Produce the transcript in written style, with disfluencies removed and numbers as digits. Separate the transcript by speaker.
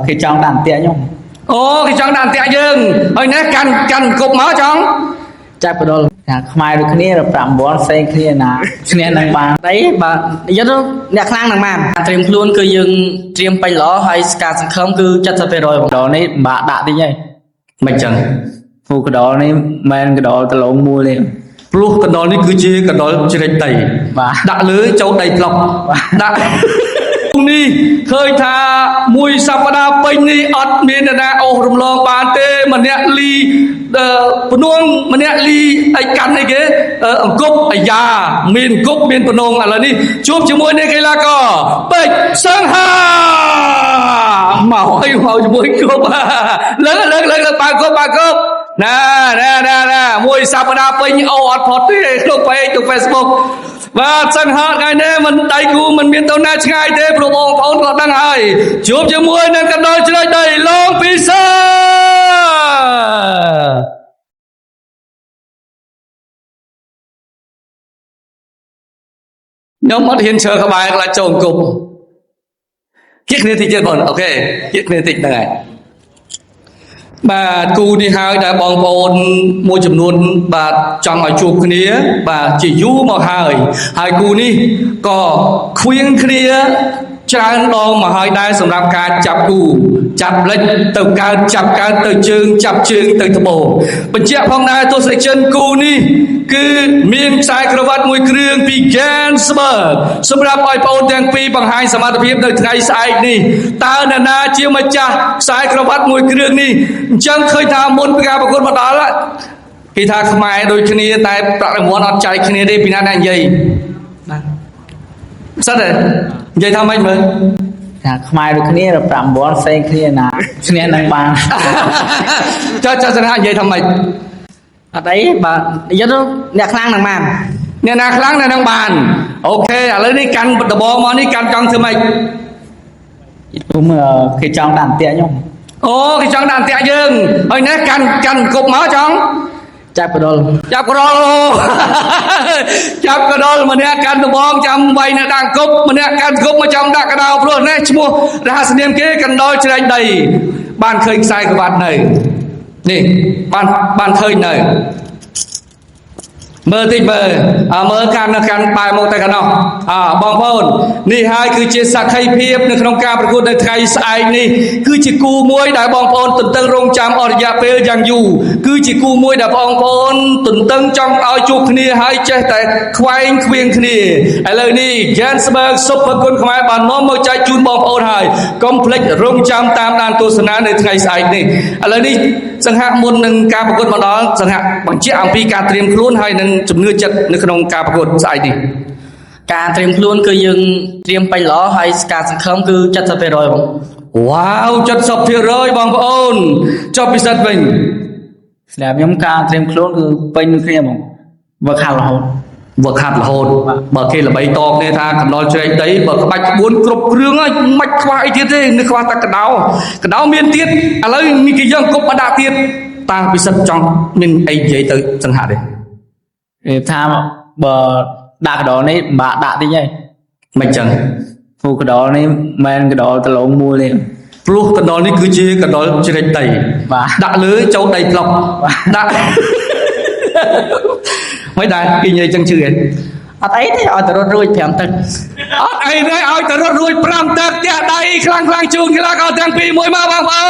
Speaker 1: គេចង់ដាក់អន្ទាក់ខ្ញុំ
Speaker 2: អូគេចង់ដាក់អន្ទាក់យើងហើយនេះកាន់កាន់គប់មកចង់
Speaker 1: ចាប់កដុលថាខ្មែរដូចគ្នា5 9ផ្សេងគ្នាណាឈ្នះនឹងបាន
Speaker 3: អីបាទនិយាយទៅអ្នកខ្លាំងនឹងបានការត្រៀមខ្លួនគឺយើងត្រៀមពេញល្អហើយការសង្ឃឹមគឺ70%បង
Speaker 1: កដុលនេះពិបាកដាក់តិចហើយ
Speaker 2: មិនចឹង
Speaker 1: ពូកដុលនេះមិនមែនកដុលដលងមូលទេ
Speaker 2: ព្រោះកណ្ដុរនេះគឺជាកណ្ដុរជ្រែកដី
Speaker 1: បាទ
Speaker 2: ដាក់លើចូលដីប្លុកដាក់នេះឃើញថាមួយសប្តាហ៍ពេញនេះអត់មានអ្នកណាអូសរំលងបានទេម្នាក់លីអឺភ្នួងម្នាក់លីអីកាន់អីគេអឺអង្គប់អាយ៉ាមានអង្គប់មានភ្នួងឥឡូវនេះជួបជាមួយនឹងកីឡាករពេជ្រសង្ហាមកហើយមកជាមួយអង្គប់លើកលើកលើកលើកបើគប់បើគប់ណាណាណាណាមួយសប្តាហ៍ពេញអូអត់ផុតទេក្នុង page ក្នុង Facebook បាទសង្ហាថ្ងៃនេះមិនដៃគូមិនមានទៅណាឆ្ងាយទេព្រោះបងប្អូនក៏ដឹងហើយជួបជាមួយនឹងកណ្ដុរជ្រែកដីឡងពិសាខ្ញុំអត់ហ៊ានឈើក្បែរខ្លាចចូលអង្គប់គៀកគ្នាតិចទៀតបងអូខេគៀកគ្នាតិចហ្នឹងហើយបាទគូនេះហើយដែលបងប្អូនមួយចំនួនបាទចង់ឲ្យជួបគ្នា បាទជាយូរមកហើយហើយគូនេះក៏ខ្វៀងគ្នាច្រើនដងមកហើយដែរសម្រាប់ការចាប់គូចាប់លិចទៅកើតចាប់កើតទៅជើងចាប់ជើងទៅត្បូងបញ្ជាក់ផងដែរទស្សនិកជនគូនេះគឺមានខ្សែក្រវ៉ាត់មួយគ្រឿងពី Gansberg សម្រាប់ឲ្យបងប្អូនទាំងពីរបង្ហាញសមត្ថភាពនៅថ្ងៃស្អែកនេះតើនរណាជាម្ចាស់ខ្សែក្រវ៉ាត់មួយគ្រឿងនេះអញ្ចឹងឃើញថាមុនពីការប្រកួតមកដល់គេថាខ្មែរដូចគ្នាតែប្រាក់រង្វាន់អត់ចែកគ្នាទេពីណាអ្នកនិយាយណាសិតទេនិយាយថាម៉េចមើល
Speaker 1: ថាខ្មែរដូចគ្នា5 9ផ្សេងគ្នាណាឈ្នះនឹងបាន
Speaker 2: ចុះចុះសង្ហានិយាយថាម៉េច
Speaker 3: អត់អីបាទនិយាយទៅអ្នកខ្លាំងនឹងបាន
Speaker 2: អ្នកណាខ្លាំងអ្នកនឹងបានអូខេឥឡូវនេះកាន់ដបងមកនេះកាន់ចង់ធ្វើម៉េច
Speaker 1: ពុំគេចង់ដាក់អន្ទាក់ខ្ញុំ
Speaker 2: អូគេចង់ដាក់អន្ទាក់យើងហើយនេះកាន់កាន់គប់មកចង់
Speaker 3: ចាប់កដុល
Speaker 2: ចាប់កដុលចាប់កដុលម្នាក់កាន់ដបងចាំវាយអ្នកដាក់គប់ម្នាក់កាន់គប់មកចាំដាក់កដៅព្រោះនេះឈ្មោះរហស្សនាមគេកណ្ដុរជ្រែកដីបានឃើញខ្សែក្រវ៉ាត់នៅនេះបានបានឃើញនៅមើលតិចមើលអើមើលកាន់នៅកាន់បែរមកទៅកណ្ដោះអើបងប្អូននេះហើយគឺជាសក្ខីភាពនៅក្នុងការប្រកួតនៅថ្ងៃស្អែកនេះគឺជាគូមួយដែលបងប្អូនទន្ទឹងរង់ចាំអស់រយៈពេលយ៉ាងយូរគឺជាគូមួយដែលបងប្អូនទន្ទឹងចង់ឲ្យជួបគ្នាហើយចេះតែខ្វែងខ្វៀងគ្នាឥឡូវនេះ Gansberg Super គុណខ្មែរបាននាំមកចែកជូនបងប្អូនហើយកុំភ្លេចរង់ចាំតាមដានទស្សនានៅថ្ងៃស្អែកនេះឥឡូវនេះសង្ហៈមុននឹងការប្រកួតមកដល់សង្ហៈបញ្ជាក់អំពីការត្រៀមខ្លួនហើយនឹងជំនឿចិត្តនៅក្នុងការប្រកួតស្អែកនេះ
Speaker 3: ការត្រៀមខ្លួនគឺយើងត្រៀមពេញល្អហើយការសង្ឃឹមគឺ70%បង
Speaker 2: វ៉ាវ70%បងប្អូនចុះពិសិដ្ឋវិញ
Speaker 1: សម្រាប់ខ្ញុំការត្រៀមខ្លួនគឺពេញដូចគ្នាហ្មងវឹកហាត់រហូត
Speaker 2: វឹកហាត់រហូតបើគេល្បីតគ្នាថាកណ្ដុរជ្រែកដីបើក្បាច់ក្បួនគ្រប់គ្រឿងហើយមិនខ្វះអីទៀតទេនៅខ្វះតែកដោកដោមានទៀតឥឡូវមានគេយកគប់មកដាក់ទៀតតើពិសិដ្ឋចង់មានអីនិយាយទៅសង្ហៈទេ
Speaker 1: គេថាបើដាក់កដុលនេះពិបាកដាក់តិចហើយ
Speaker 2: មិនចឹង
Speaker 1: ពូកដុលនេះមិនមែនកដុលដលងមូលទេ
Speaker 2: ព្រោះកណ្ដុរនេះគឺជាកណ្ដុរជ្រែកដី
Speaker 1: បាទ
Speaker 2: ដាក់លើចូលដីប្លុកដាក់មិនដែរគេនិយាយចឹងជឿទេ
Speaker 3: អត់អីទេឲ្យតែរត់រួច5ទឹក
Speaker 2: អត់អីទេឲ្យតែរត់រួច5ទឹកផ្ទះដៃខ្លាំងខ្លាំងជូនកីឡាករទាំងពីរមួយមកបងប្អូ